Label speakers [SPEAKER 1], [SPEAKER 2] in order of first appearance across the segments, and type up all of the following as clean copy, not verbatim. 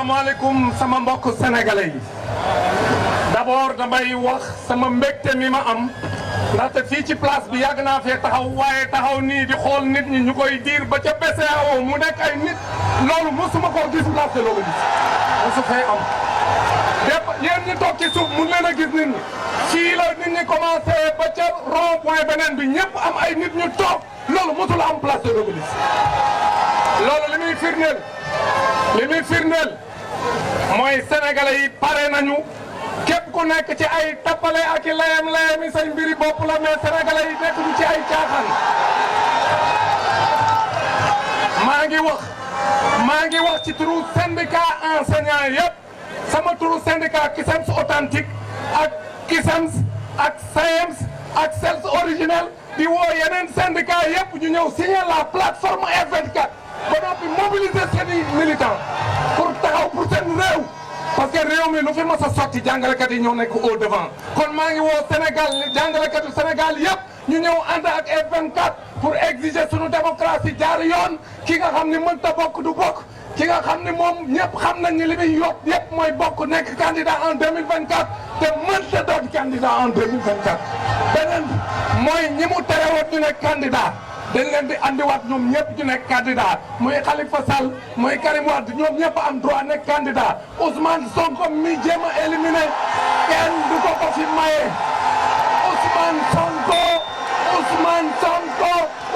[SPEAKER 1] asalaamaaleykum sama mbokk sénégalais yi d'abord damay wax sama mbégte mi ma am ndaxte fii ci place bi yàgg naa fee taxaw waaye taxaw nii di xool nit ñi ñu koy diir ba ca BCEAO mu nekk ay nit loolu mosuma koo gis place de l'Obélisque mosu fay am dépp yéen ñi toog ci suuf mun leen a gis nit ñi fii la nit ñi commencé ba ca rond point beneen bi ñëpp am ay nit ñu toog loolu mosul am place de l'Obélisque loolu li muy firndeel mooy sénégalais yi pare nañu képp ku nekk ci ay tappale ak i layam yi say mbiri bopp la mais sénégalais yi nekkuñu ci ay caaxaan maa ngi wax ci turu syndicat enseignant yëpp sama turu syndicat CUSEMS authentique ak CUSEMS ak SAEMS ak SELS originel di woo yeneen syndicat yëpp ñu ñëw signer la plateforme F24 ba noppi mobiliser seeni militants pour taxaw pour seen réew parce que réew mi lu fi mas a sotti jàngalekat yi ñoo nekk au devant kon maa ngi woo Sénégal jàngalekatu Sénégal yëpp ñu ñëw ànd ak F24 pour exiger sunu démocratie jaar yoon ki nga xam ni mënta bokk du bokk ki nga xam ni moom ñëpp xam nañ ni li muy yóot yëpp mooy bokk nekk candidat en 2024 te mënta doon candidat en 2024 beneen mooy ñi mu terewoon ñu nekk candidat dañ leen di andiwaat ñoom ñëpp ñu nekk candidat muy Khalifa Sall muy Karim Wade ñoom ñëpp am droit nekk candidat Ousmane Sonko mi jéem a éliminé kenn du ko ko fi maye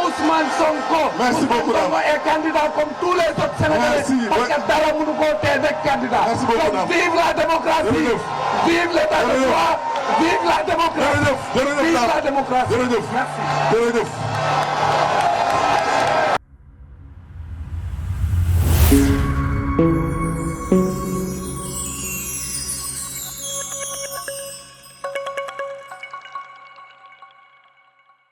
[SPEAKER 1] Ousmane Sonko.
[SPEAKER 2] Merci beaucoup
[SPEAKER 1] Ousmane Sonko est candidat comme tous les autres Sénégalais. Parce que dara mënu koo tee nekk candidat.
[SPEAKER 2] Merci beaucoup
[SPEAKER 1] donc vive la démocratie. Vive l'état de droit. Vive la démocratie. Vive la démocratie.
[SPEAKER 2] Merci. Jërëjëf.